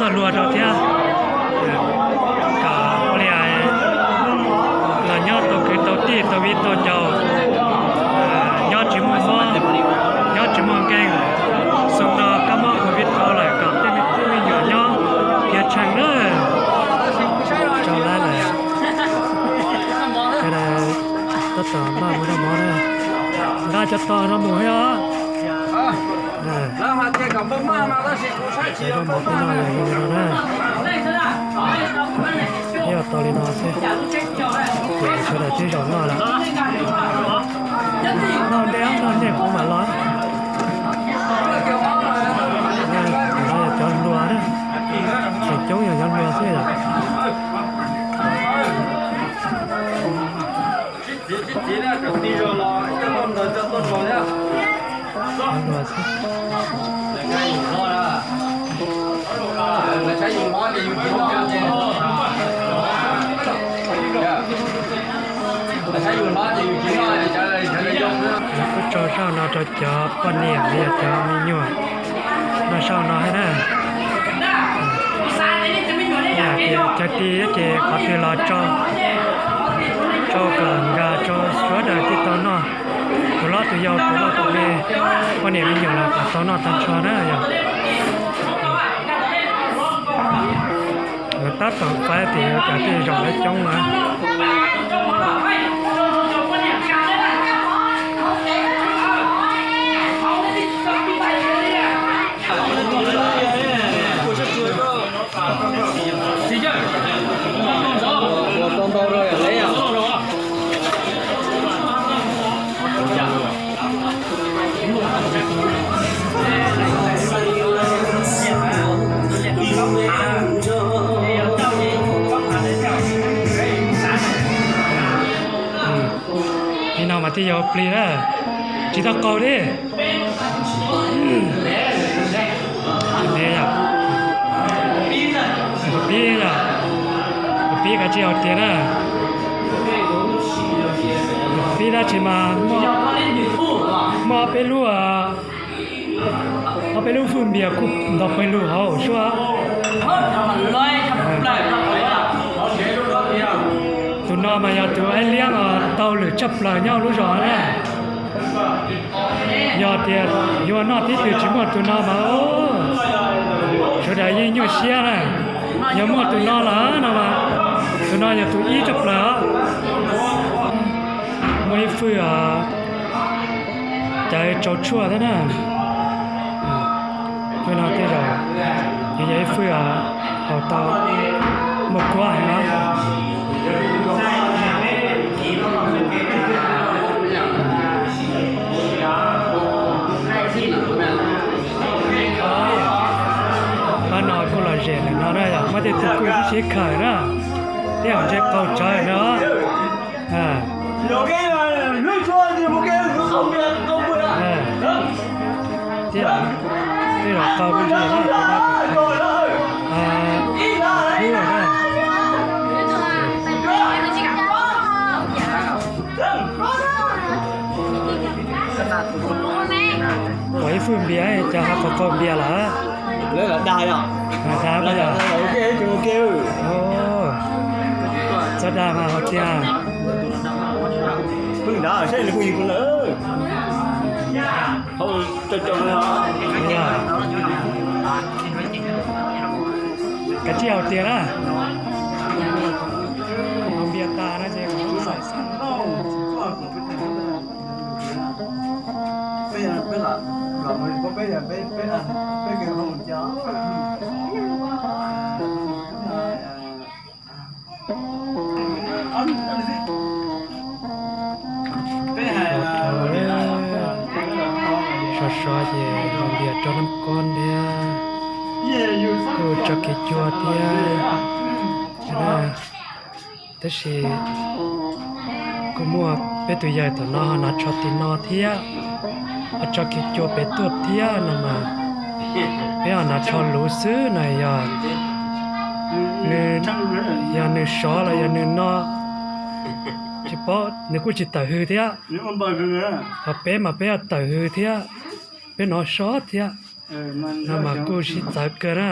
Coj luag rau thiab, kom ua li los nyob tau kwv tau tij tau viv tau ncaus, nyob tsis muaj mob, nyob tsis muaj nkeeg. Xyoo no kab mob covid dhau lawm kom tej me tub me nyuam nyob tiav tshee na. Tsaug lawm, sawv daws tab tom npaj mus noj mov na. Nqa cov tog no mus thiab os. Noj mov peb no yog li no na. Ib tau li no xwb, ces sawv daws twb zaum noj lawm. Noj ntej, noj ntej kuv mam los. Cov hluas na, feem coob yog cov hluas xwb yom. Cov hluas xwb. Kuj tso zaj no rau cov poj niam los yog cov me nyuam noj zaj no thiab na. Cov tij ces qhov twg los tso kom nkag rau sawv daws thiaj tau noj. Tus hlob tus yau tus loj tus me, poj niam me nyuam los kom tau noj tag nrho na yog. Lawv tab tom faib tias yuav cov tij zaum lawv coob na. Li no mas thiaj yuav plig na, tsis tau qaug li. Pib, pib kav tsij hau tiag na. Pib dab tsi mas muaj ob peb lub, ob peb lub fwj npias kuj nto pawg lug hauv suab. Tus no mas yog tus aib liab tau lwm tshaj plaws nyob lub zos na. Yog tias yuav noj tib tug tsis muaj tus no mas sawv daws yeej nyuaj siab na. Yog muaj tus no lawm no mas tus no yog tus ib tshaj plaws. Muaj ib fwj cawv tsau tshuaj thiab na. Fwj no tej zaum yog ib fwj haus tau muaj kuab heev na. Pab no kuj lom zem lawm no na, yog muaj tej tug kuj sib khawm na, tej zaum ntshe qaug tsawv na. Tej zaum qaug lub ntsej na. Pom ib fwj npias cas ho qaug qaug npias lawm. Dag, dag mas hais tias kav tsij hau tiag na. Npias tas no ces Sov sov ces npias rau nab kob ntiag, kuj tso kiag cua thiab. Tab sis kuj muaj peb tus yawg thaum no ho hnav tsho tim no thiab, ho tso kiag cua pem tuaj thiab no mas, peb ho hnav tsho luv xwb na. Yog nws, yog nws sov los yog nws no tsis paub, nws kuj tsis tawm hws thiab. Ho peb mas peb ho tawm hws thiab, peb hnov sov thiab. No mas kuj sib txawv kawg na.